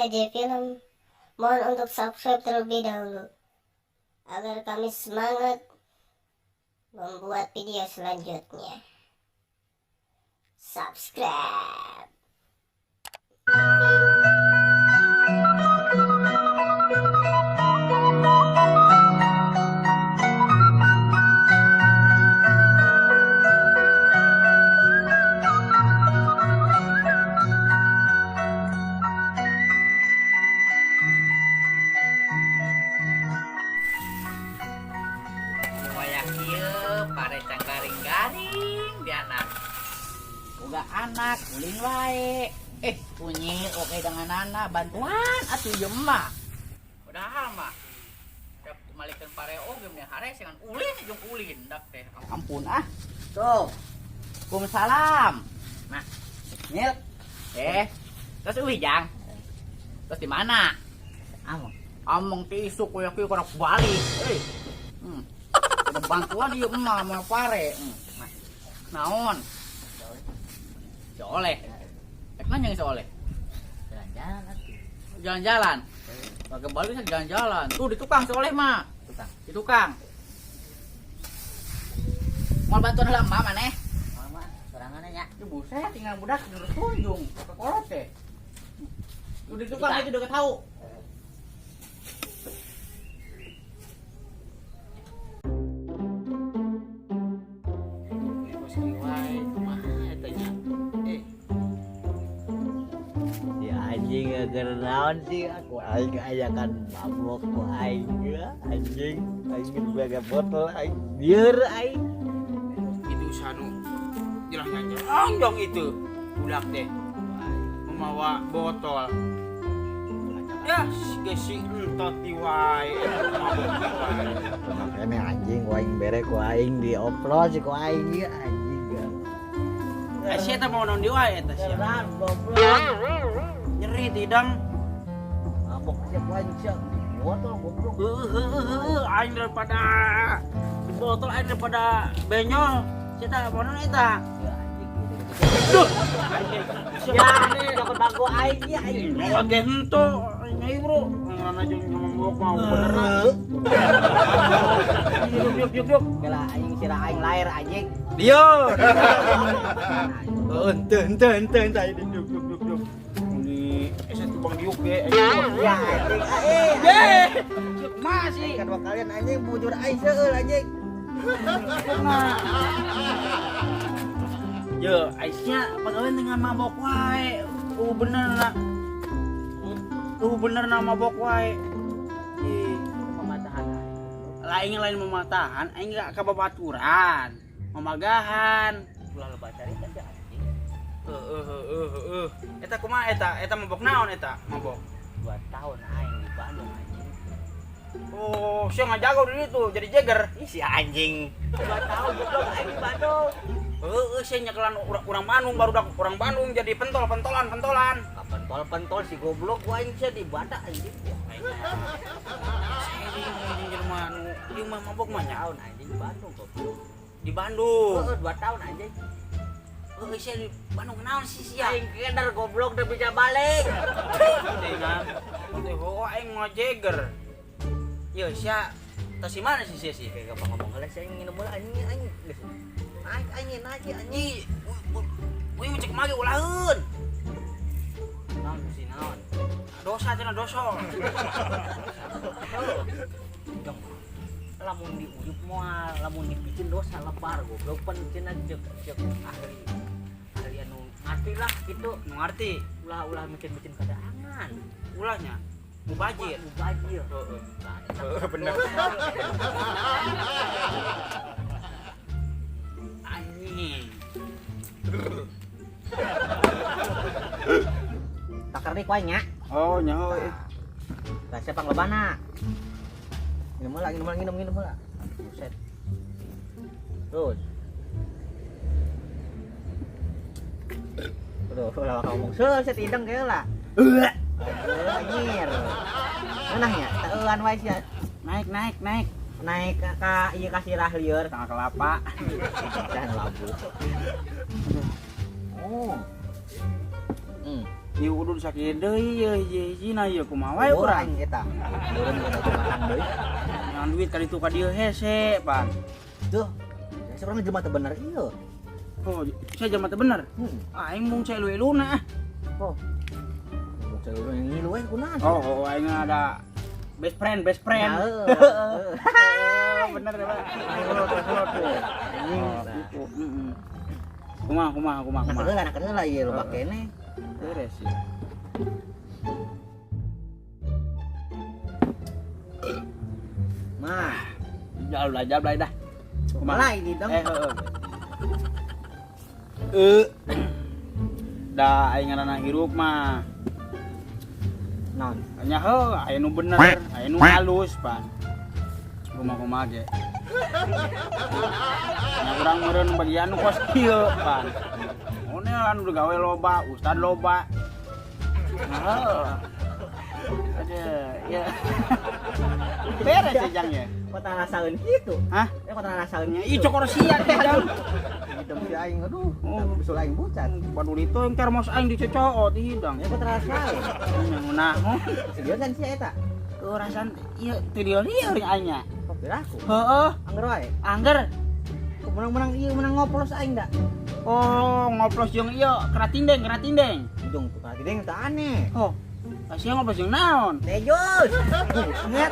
TJ Film, mohon untuk subscribe terlebih dahulu agar kami semangat membuat video selanjutnya. Subscribe. Wayah kieu pare can garing-garing di anak. Boga anak ulin wae. Eh, punya oke dengan anak bantuan atuh ieu mah. Padahal mah dap malikeun pare oge mah hare dengan ulin jeung ulin dak teh. Ampun ah. Tuh. Waalaikumsalam. Nah, Nyil. Eh, terus uih jang. Terus di mana? Among. Among ti isuk koyo kieu kana balik. Eh. Ada bantuan ieu mah mau pare. Naon? Si Oleh. Rek nanya si Oleh. Jalan-jalan atuh. Jalan-jalan. Pakai balik bisa jalan-jalan. Tuh di tukang si Oleh mah. Tukang. Di tukang. Mau bantuan heula emak maneh? Mama, sorangan nya. Ya buset, tinggal budak dulu tunjung ke kolot teh. Tuh di tukang itu udah tahu. Si anjing keur naon sih aku aing ayakan mabok ku aing ya, anjing aing baga botol aing bieur aing. Itu sanu jelas nyanjong itu budak teh membawa botol ya geus si entot di wae mabok di wae. Makanya anjing ku aing bere ku aing dioplos ku aing ya anjing ya. Eh, sia teh mau naon di wae eta sia? Beneran goblok. Nyeri tidang. Mabok sia ku aing sia di botol goblok. Heuh heuh heuh, aing daripada di botol aing daripada benyol sia teh mau naon eta. Ya anjing gitu. Duh. Ya takut bangku aing ya aing. Mau ge henteu nyai bro ngaranna jeung mabok mah bener. Yuk yuk yuk yuk. Kela aing sirah aing lahir anjing. Dio. Ente ente ente ente yuk yuk yuk yuk. Ini es tubang diuk ge. Ya anjing eh. Ye. Masih. Kan kalian anjing bujur aing seueul anjing. Yo, Aisyah pegawai dengan mabok wae. Bener na. Bener na mabok wae. Ih, Pematahan. Lain lain mematahan, aing gak kababaturan. Mamagahan. Ulah loba carita sih anjing. Heeh heeh heeh. Eta kumaha eta? Eta mabok naon eta? Mabok. 2 tahun aing di Bandung anjing. Oh, sia ngajago di ditu jadi jeger. Ih si anjing. 2 tahun goblok aing di Bandung. Heeh, sia nyekelan urang Bandung baru dak urang Bandung jadi pentol-pentolan pentolan. Pentol-pentol si goblok gua aing sia di Badak anjing. Saya di anjing jelema nu ieu mah mabok mah nya. Tahun anjing di Bandung goblok. Di Bandung. Heeh, 2 tahun anjing. Heeh, sia di Bandung naon sih sia? Aing keder goblok udah bisa balik. Dengan teh heuh aing mau jeger. Yo sia tas di mana sih sia sih? Kayak gampang ngomong heula sia nginum heula anjing anjing. Geus. Naik anjing naik anjing. Ih, uy cek mage ulaheun. Naon si naon? Dosa cenah dosa. Jong. Lamun diuyup moal, lamun dibikin dosa lebar goblok pan cenah cek cek ahli ahli anu ngarti lah gitu. Nu ngarti Ulah-ulah mikir-mikir kadangan. ulahnya mubajir. Mubajir. Heeh. Nah, eta Heeh, bener. Anjing. Takar deui ku aing nya. Oh, nyaho eh. Lah siapa panglobana? Minum heula, minum heula, minum, minum heula. Buset. Terus. Aduh, ulah ngomong seueur sia tideng ge heula. Anjir. Ngeunah nya, teuan wae sia. Naik, naik, naik. Naik ka ieu ka sirah lieur Tengah kelapa. Dan labu. Oh. Ieu udud sakieu deui ieu hiji-hijina ieu kumaha wae urang. Urang eta. Urang geus batang deui. Ngan duit ka ditu ka dieu hese, pan. Tuh. Seorang jelema teu bener ieu. Oh, saya jelema teu bener. Aing mung cai elu-eluna ah. Oh. Mung cai elu ngilu we kunaon? Oh, aing ada best friend, best friend. Bener ya, Pak. Anjing gitu. Heeh. Kumaha kumaha kumaha kumaha. Nak heula ieu loba keneh. Beres ya. Mah, jauh lah dah. Kumaha ini dong? Dah aing ngaranna hirup mah. Naon? Nya heuh, aya nu bener, aya nu halus, pan. Kumaha-kumaha ge. Nya urang meureun bagian nu kos kieu, pan. One anu gawe loba, ustad loba. Heuh. Aduh, ya. Beres ya jang ya. Kok tanah rasaeun kitu? Hah? Ya kok tanah rasaeun Ih, cokor sia teh jang. Hidung si aing aduh. Bisul aing bucat. Paduli itu yang termos aing dicocoot hidung. Ya kok terasa. Nah, serius kan sia eta? Kerasan ieu teu lieur aing nya. Kok piraku? Heeh. Angger wae. Angger. Menang-menang ieu menang ngoplos aing da. Oh, ngoplos jeung ieu keratindeng, keratindeng. Hidung tuh keratindeng teh aneh. Oh. Sia ngoplos jeung naon? Tejus. Buset.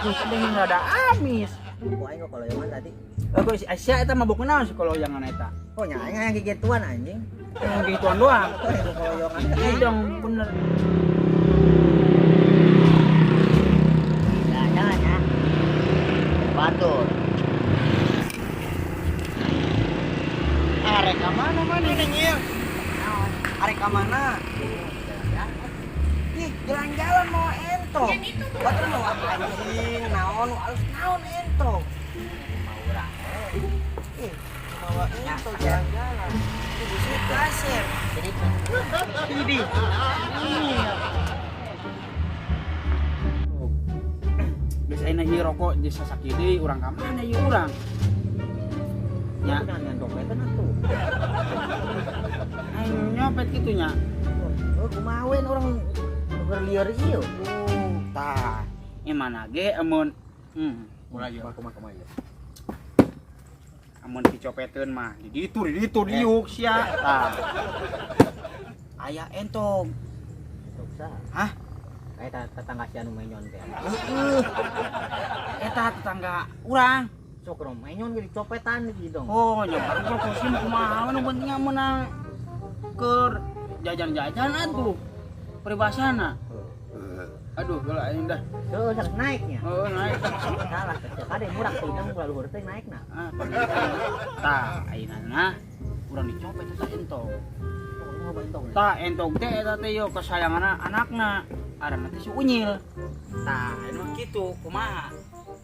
Buset rada amis. Ku aing kok koloyongan tadi. Kok si Asia eta mabok naon si koloyongan eta? Oh nya aing hayang gigituan anjing. Yang gigituan doang. Oh, yang koloyongan. Hidung bener. Jalan ya. Batur. Arek ka mana mana nyil? Arek ka mana? Ih, jalan-jalan mau entong. Batur mau anjing, naon alus naon entong. Mau urang. Ih, mau entong jalan-jalan. Ibu suka kasep. Jadi ini. Geus ayeuna ieu rokok geus sasaki deui urang ka mana ieu urang? Nya, nyompetan atuh. Aing nyopet kitu nya. Oh, kumaha we urang berliar ieu. Tah, mana ge amun ulah ieu. Kumaha ieu. Amun dicopeteun mah di ditu diuk sia. Tah. Aya entong. Entong saha? Hah? Kayak tetangga si anu menyon teh. Heeh. Eta tetangga urang. Sok rong menyon ge dicopetan di dong. Oh, nya baru kursi kumaha nu penting menang keur jajan-jajan atuh. Peribahasana. Aduh, geula aing dah. Heuh, sak naiknya. Heuh, naik. Salah, kade murah tuh dong ulah luhur teh naikna. Ah, tah, ayeuna urang dicopet eta entong. Tah, entong teh eta teh yo kesayanganna anakna. Aranna teh si Unyil. Tah, ayeuna mah kitu, kumaha?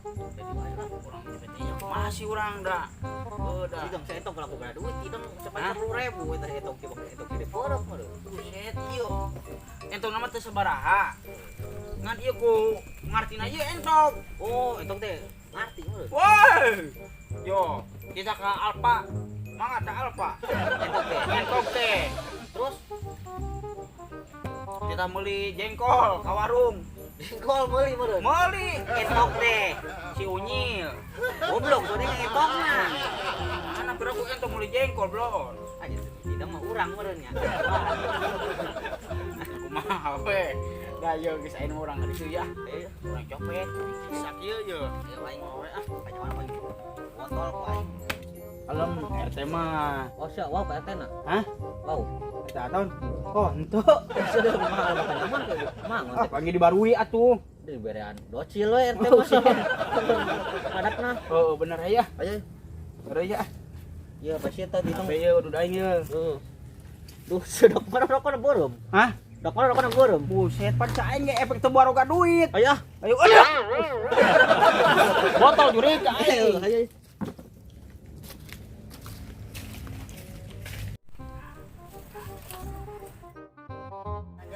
Urang nyopet nya kumaha sih urang da? Heuh da. Idong saya entong kalau aku duit, idong cepat 10.000 eta entong ki entong ki diporok mah. Buset ieu. Entong nama teh sabaraha? Ngan ieu ku ngartina ieu entong. Oh, entong teh ngarti mah. Woi. Yo, kita ke Alfa. Mangga ke Alfa. Entong teh. Entong teh. Terus kita meuli jengkol ka warung. Jengkol meuli meureun. Meuli entong teh. Si Unyil. Goblok soalnya entongna. Mana pira ku entong meuli jengkol, blon. Aja tidak mah urang meureun nya. Kumaha we? Da ieu geus aya urang ka ditu ya. Urang copet. Sakieu ye. Ayo aing we ah. Panyawan aing. Botol ku aing. Alem RT mah. Oh, sia wow ka RT na. Hah? Wow. Eta tahun. Oh, henteu. Sudah kumaha makan aman ke mang. Ah, pagi dibarui atuh. Diberean docil we RT mah. Padatna. Heeh, bener aya. Ayo. Bener ya. Iya, pasti eta di tong. Ieu udah aing ieu. Heeh. Duh, sedok mana rokok beureum. Hah? Dok mana rokok beureum. Buset, pan aing ge efek teu baroga duit. Ayo. Ayo, ayo. Botol jurig ka aing. Ayo.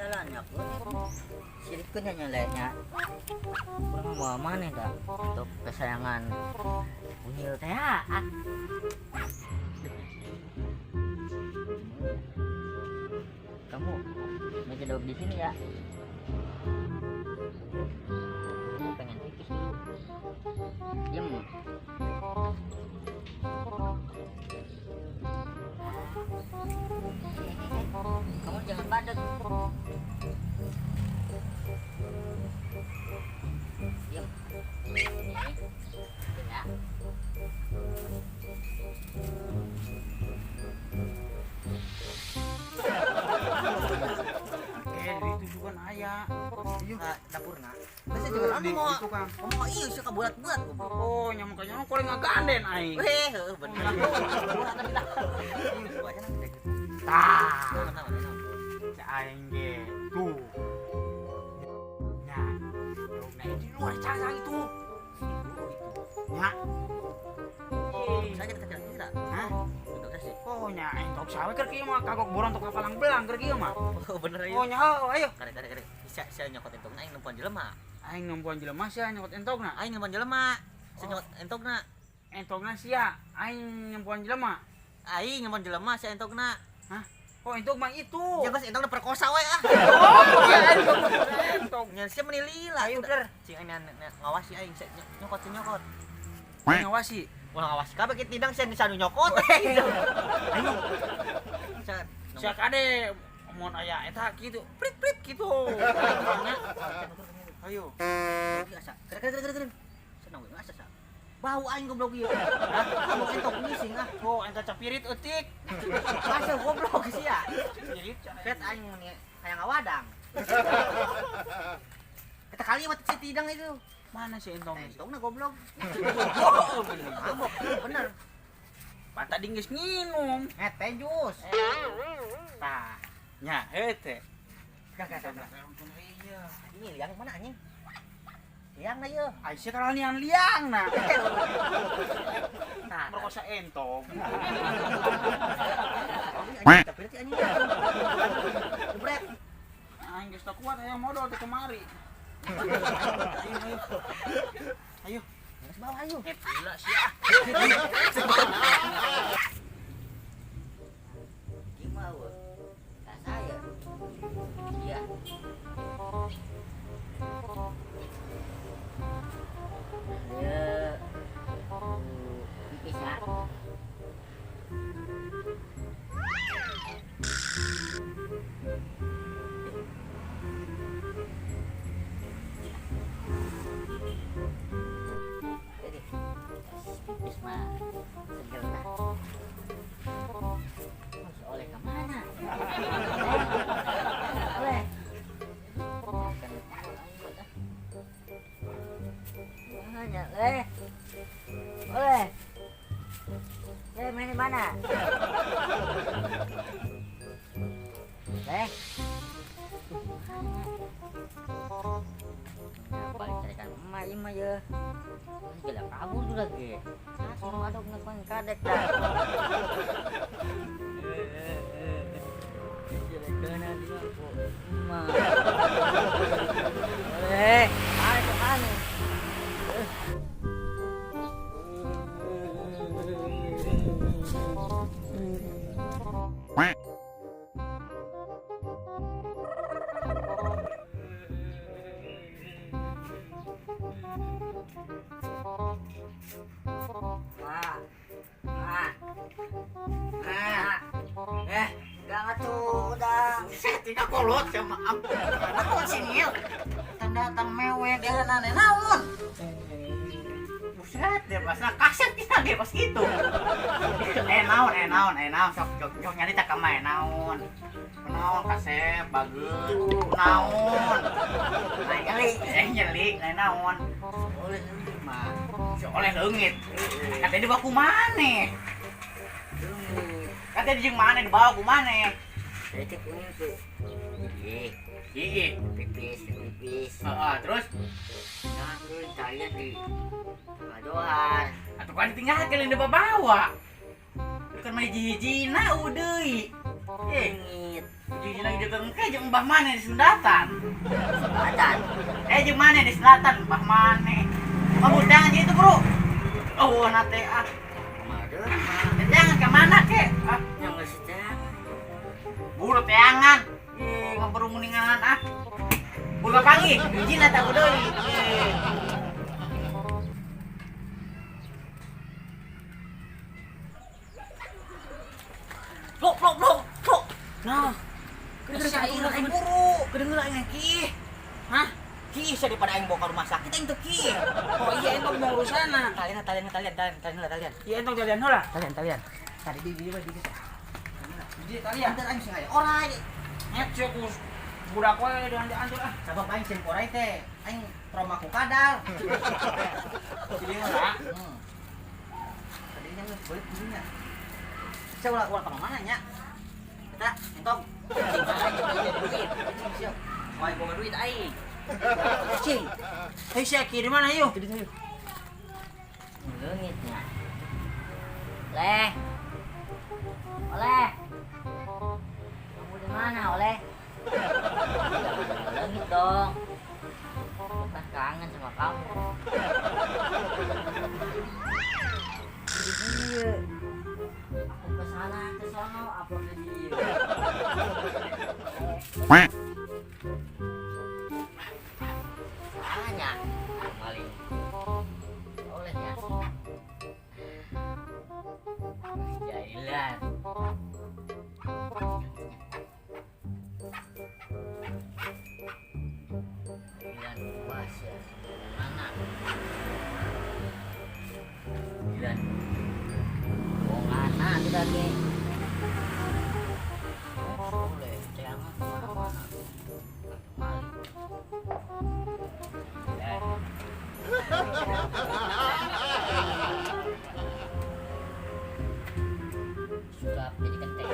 Jalannya sirikeun nya nyalehnya. Urang mau mana dah? Untuk kesayangan Unyil teh ah. Kamu duduk di sini ya. Aku pengen pipis dulu. Diam. Kamu jangan badut. Diam. Ini ya. Itu juga aya. Iya. Dapurna. Biasa juga Di anu mau tukang. ngomong iya sih kabulat-bulat goblok. Oh, nya makanya nu koreng ngaganden aing. Weh, heuh bener. Tah. Cek aing ge. Tuh. Nya. Nah, itu luar cangkang itu. Nya. Saya kita kira-kira. Hah? Bentuknya sih. Oh, nya entok sawe keur kieu mah kagok borong tok kapalang belang keur kieu mah. Oh, bener Oh, ya. nya heuh, ayo. Kare kare kare. Sia sia nyokot entogna aing nempuan jelema. Aing nempuan jelema sia nyokot entogna. Aing nempuan jelema. Sia nyokot entogna. Entogna sia, aing nempuan jelema. Aing nempuan jelema sia entogna. Hah? Oh, entog mah itu. Ya geus entogna perkosa we ah. Oh, ya entog. Entog. Nya sia meni lila. Ayo, ber. Cing aing ngawasi aing sia nyokot sia nyokot. Ngawasi. Ulah ngawasi kabeh kieu tidang sia sanu nyokot. Ayo. Sia Sia kade mun aya eta kitu, prit-prit kitu. Ayo. Asa. Kere kere kere kere. Senang we asa sa. Bau aing goblok ieu. Hah? Bau entok ngising ah. Oh, eta capirit eutik. Asa goblok sia. Pirit. Fet aing mun hayang ngawadang. Kita kali mah si tidang itu. Mana sih entongnya? Entongna goblok. Oh, bener. Mabok bener. Pan tadi geus nginum. Teh jus. Tah. Nya, heuh teh. Gak gak gak. Iya. Ini liang mana anjing? Liang na ieu. Ai sia karalian liang na. Tah. Merkosa entong. Anjing tapi anjing. Jebret. Aing geus teu kuat hayang modal teh kemari. Ayo, ayo. Ayo. Geus bawa ayo. Gila sia. Gimana? Tak saya. Iya. Ya. Pipis ya. Jadi, pipis mah seger lah. Mas oleh kemana? Oleh. Banyak, eh. Oleh. Eh, main di mana? Eh. Balik carikan emak ini mah ya. Gila kabur juga ge. Asal madok ngekon kadek dah. Emak. Oleh, ayo kemana? Tidak kolot sama ampun. Naon sih Nil? Datang mewek dia nane naon? Buset dia pas kaset kita ge pas gitu. Naon naon sok sok nyari tak kamae naon. Naon kasep bagus. Naon. Nah nyeli, nyeli naon. Oleh mah. Si oleh leungit. Katanya dibawa ku maneh. Katanya di jeung maneh dibawa ku maneh. Itu punya tuh. Iya. Pipis, pipis. Heeh, terus Nah, terus kalian di Dohan. atuh kan ditinggalkeun di bawa. Bukan mah hiji-hijina udeui. Ingit. Hiji-hijina di engke jeung mbah maneh di Sundatan. Selatan. Jeung maneh di selatan mbah maneh. Kabudang aja itu, Bro. Oh, nate ah. Jangan ke mana kek? Ah, Yang ngasih tangan. buru teangan. Ngaberumuningan ah. Ulah panggih, izin eta deui. Lok lok lok lok. Nah, Kedengeran aing buru. Kedengeran aing ki. Hah? Ki sia daripada aing bawa ke rumah sakit aing teu ki. Oh iya entong mau urusan. Talian talian talian talian talian talian. Iya entong talian heula. Talian talian. Tadi di di di di. Di talian. Antar aing sing aya orai. Nyet sia ku budak we dengan diantur ah. Sabab aing sieun orai teh. Aing trauma ku kadal. Jadi heula. Tadinya geus beulit dulunya. Sia ulah ulah ka mana nya? Eta entong. Cing sia. Wae boga duit aing. Cing. Hei sia ki di mana yuk? Leungitnya. Oleh. Oleh. Kamu di mana, Oleh? Jangan leungit dong. Kita kangen sama kamu. Di dia. Aku ke sana, ke sono, apa ke dia? Salahnya, maling. Oleh ya. Jailan. Jailan puas ya. Mana? Jailan. Bohongan kita nih. Boleh, jangan kemana-mana. Maling. Jailan. Sudah jadi kenteng.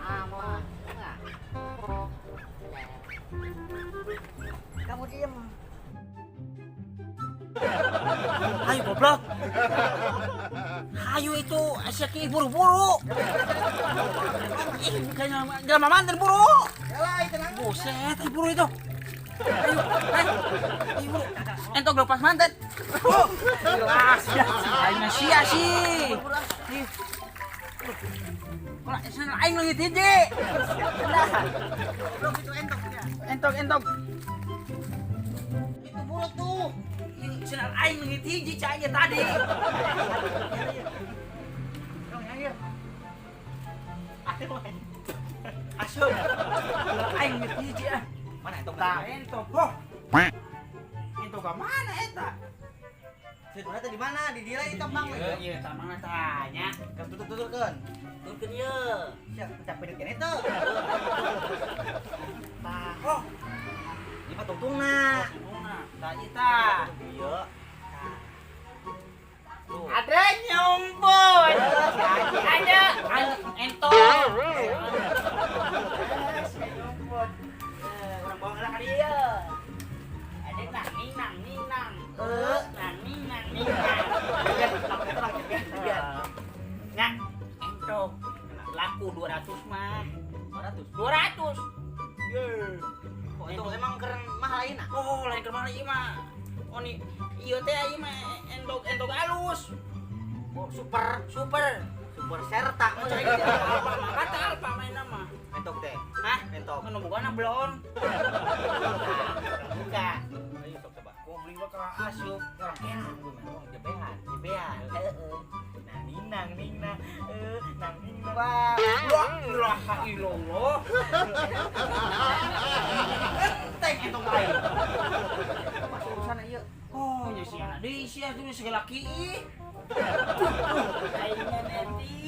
Aman, enggak? Kamu diem. Ayo goblok. Ayo itu sia ki buru-buru. Ih, kayaknya jelema mantan buru. Buset, ih, buru itu. Ayo, ayo. Ih, buru. Entong lepas mantan. Oh, sia aing sia sih. Ih. Ulah sana aing leungit hiji. Goblok itu entong ya. Entong entong. Itu buru tuh. Ih, sana aing leungit hiji cai tadi. Dong ya ieu. Asup. Ulah aing leungit hiji ah. Mana entong? Tah entong. Hoh. Entong ka mana eta? Sebenarnya teh di mana? Di dia itu bang. Iya, iya, tah mana tanya. Kan tutur-tuturkeun. Turkeun ieu. Sia capek deuk itu. Tah, oh, Ieu mah tungtungna. tungtungna. Tah ieu tah. Iya. Tuh. Ada nyumput. Ada entong. Nyumput. Urang bawa lah ka dieu. Ada nang ning nang ning nang. Nang ning nang ning nang. Nya, entong. Laku 200 mah. 200. 200. Ye. Oh, itu emang keren mahal ayeuna. Oh, lain keur mahal ieu mah. Oh nih, ieu teh ieu mah endog endog alus. Oh, super Super. super serta. Mau cari gitu alpa mah kata alpa main nama. Entong teh. Hah? Entong. Kan bukan belon. Buka. Ayo sok coba. Gua beli bakal asup orang enak gua mah. Oh, jebean, jebean. Heeh. Nah, ninang, ninang, nang ninang. Wah, la ilaha illallah. Enteng entong aing. Masuk urusan ieu. Oh, nya si anak deui sia tuh segala ki. Aingnya nanti.